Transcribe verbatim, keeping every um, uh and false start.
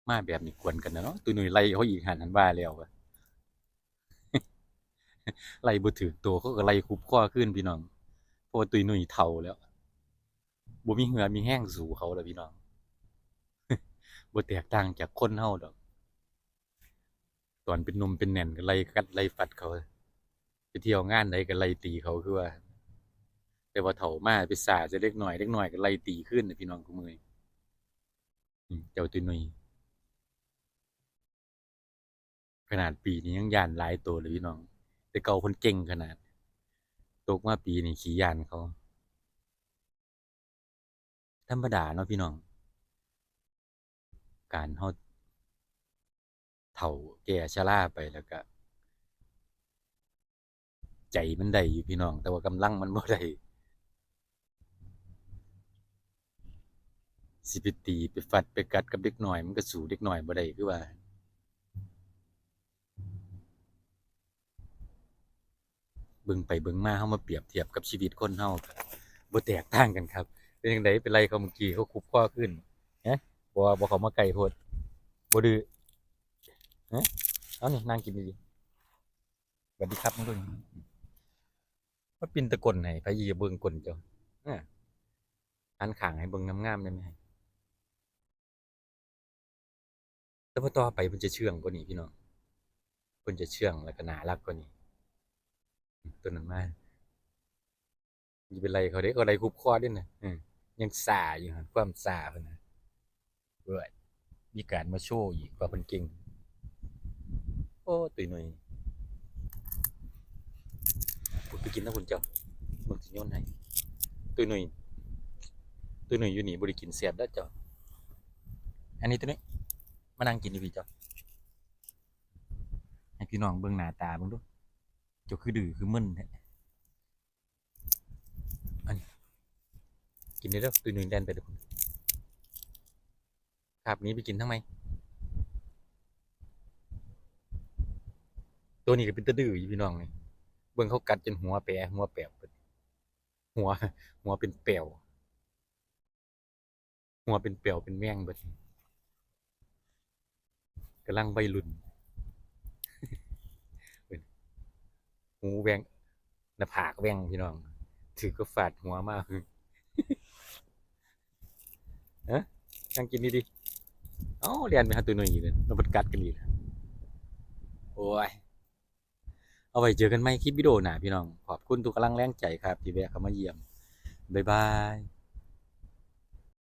มาแบบนี้กวนกันนะเนาะ ตุ้ยหนุ่ยไล่เขาอีกหันหันว่าแล้วอะ ไล่บ่ถืกตัวเขาก็ไล่คุบคอคืนพี่น้อง เพราะว่าตุ้ยหนุ่ยเฒ่าแล้ว บ่มีเหื่อมีแฮงสู้เขาแล้วพี่น้อง บ่แตกต่างจากคนเฮาดอก ตอนเป็นหนุ่มเป็นแน่นก็ไล่กัดไล่ฟัดเขา ไปเที่ยวงานใดก็ไล่ตีเขาคือว่า แต่ว่าเฒ่ามาไปซ่าใส่เด็กน้อย เด็กน้อยก็ไล่ตีคืนน่ะพี่น้อง คุมื้อนี้ อืม เจ้าตุ้ยหนุ่ย ขนาดปีนี้ยังย้านหลายโตเลยพี่น้อง แต่เก่าเพิ่นเก่งขนาด ตกมาปีนี้ขี้ย้านเขา ธรรมดาเนาะพี่น้อง การเฮาเฒ่าแก่ชราไปแล้วก็ ใจมันได้อยู่พี่น้อง แต่ว่ากำลังมันบ่ได้ สิไปตีไปฟัดไปกัดกับเด็กน้อย มันก็สู้เด็กน้อยบ่ได้คือว่า เบิ่งไปเบิ่งมา เฮามาเปรียบเทียบกับชีวิตคนเฮาก็บ่แตกต่างกันครับ เป็นจั่งใด ไปไล่เขาเมื่อกี้ เขาคุบคอคืน ฮะ บ่ บ่เข้ามาใกล้โพด บ่ดื้อ ฮะ เอานี่นั่งกินดีๆ สวัสดีครับ มาเบิ่ง มาปิ้นตะก้นให้ ไผสิเบิ่งก้นเจ้า อ่า หันข้างให้เบิ่งงามๆ ได้ไหม แต่พอต่อไปเพิ่นจะเชื่องกว่านี้พี่น้อง เพิ่นจะเชื่องแล้วก็น่ารักกว่านี้ ตัวนั้นมา อย่าไปไล่เขาเด้ เขาไล่คุบคอเด้นะ เออ ยังซ่าอยู่หั่น ความซ่าเพิ่นนะ เว้ย มีการมาโชว์อีกว่าเพิ่นเก่ง โอ้ ตุ้ยหนุ่ย ไปกินนะคุณเจ้า มึงสิโยนให้ ตุ้ยหนุ่ย ตุ้ยหนุ่ยอยู่นี่บ่ได้กินแซ่บเด้อเจ้า อันนี้ตุ้ยหนุ่ย มานั่งกินอยู่พี้เจ้า ให้พี่น้องเบิ่งหน้าตาเบิ่งดู เจ้าคือดื้อคือมึนแท้ อันนี้ กินได้เด้อ ตุ้ยหนุ่ยแล่นไปเด้อ คาบนี้ไปกินทางใน ตัวนี้ก็เป็นตาดื้ออยู่พี่น้องนี่ เบิ่งเขากัดจนหัวแปร หัวแปร หัว หัวเป็นแปว หัวเป็นแปวเป็นแมงเบิด กำลังวัยรุ่น หูแหว่ง หน้าผากแหว่งพี่น้อง ถือก็ฟาดหัวมา ฮะ นั่งกินดีๆ เอ้า เรียนไปหาตัวหน่อยอีกเลย เราบัดกัดกันอีกแล้ว โอ้ย เอาไว้เจอกันใหม่คลิปวิดีโอหน้าพี่น้อง ขอบคุณทุกกำลังแรงใจครับ ที่แวะเข้ามาเยี่ยม บ๊ายบาย